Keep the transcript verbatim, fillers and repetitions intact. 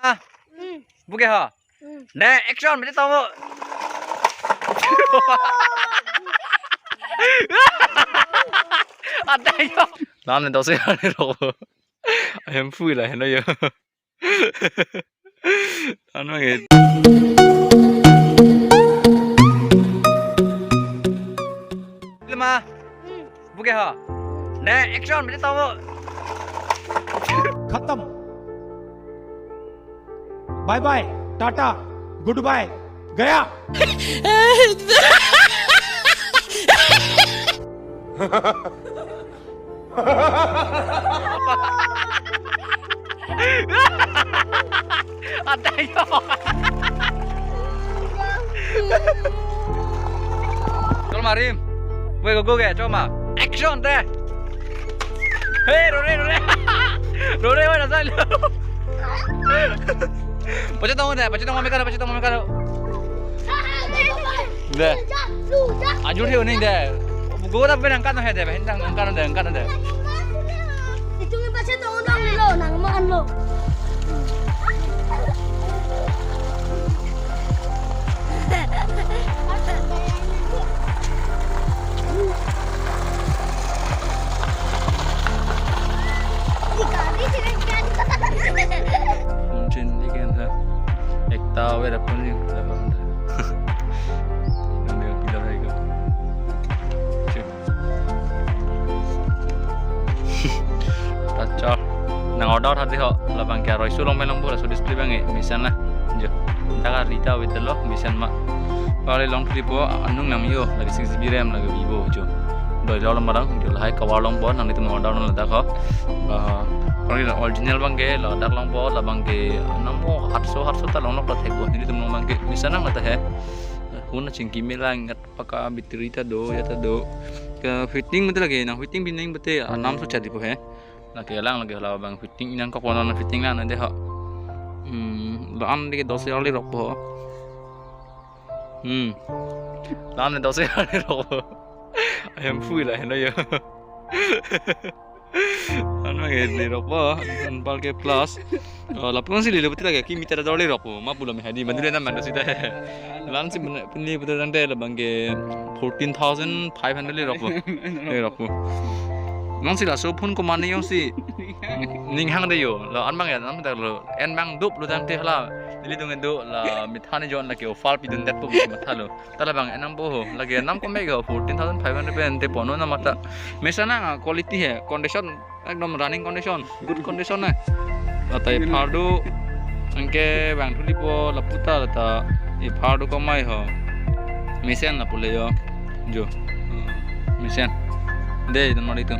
Ah, buke ho. De, action, bete tong. Ada yo. Nan ne dosi ani ro. Ahem phui la heno yo. Ano ge. Lema. Buke ho. De, action, bete tong. खत्म। Bye bye, tata, good bye, गया। Ada yo. Chol ma rim. Buke go go ke, chol ma. Action te. Hey, rore, rore. Rore, mana sa lo. Pachet tong de, pachet tong ma mekar, pachet tong ma mekar. De. Ajur he uning de. Go ta pen angkat he de, pen angkat de, angkat de. Itu ngi pachet tong dong lo, nang man lo. Mungkin ni kan sa. Ekta aware pun ni. Kan dia pilih lagi. Cek. Tachor. Nang order tha dei ho, labang ke aroi su long melong bo, laso display abang e, mesen na. Jo. Dak ari ta wait lo, mesen ma. Pale long trip bo, anung nam yo, lake six G B ram, lake Vivo jo. Doi lo lam barang, jo lahai cover long bo, nanglitum order non ladak ho. Ah, pale la original abang ke, ladak long bo, labang ke, anam mo, hatso, hatso ta long lok ta thek bo, nanglitum long abang ke, mesen nang lata he. Hun na chingki me lang, ngat paka battery ta do, ya ta do. Ke fitting mate lake, nang fitting bining mate, anam so chadi po he. Lake lang lake hala abang fitting inang kok non fitting lang de ho. Hmm, la-an de dosi arli rok po. Hmm. La-an de dosi arli rok po. Ahem phui la heno yo. Ano ke de rok po, an pal ke plus. Oh, lapu si lilo betul lake ki meter dor le rok po. Ma pulo me hadi, mandu le na mandu sita he. La-an si puni betul tangte labang ke fourteen thousand five hundred le rok po. Le rok po. Nang si laso phone ko mane yo si. Ning hang de yo. La-an abang ya, nang ta lo. En abang dup lo tangte hala. Nelitum do la methani jon lake offer pidun det po matha lo. Ta labang enam po ho. Lake enam ko mega fourteen thousand five hundred pen te pono na mata. Mesen nang quality he, condition ekdom running condition, good condition na. Latai phardu anke bang thuli po lapu ta lata e phardu komai ho. Mesen lapu le yo. Jo. Mesen. De, don mari tu.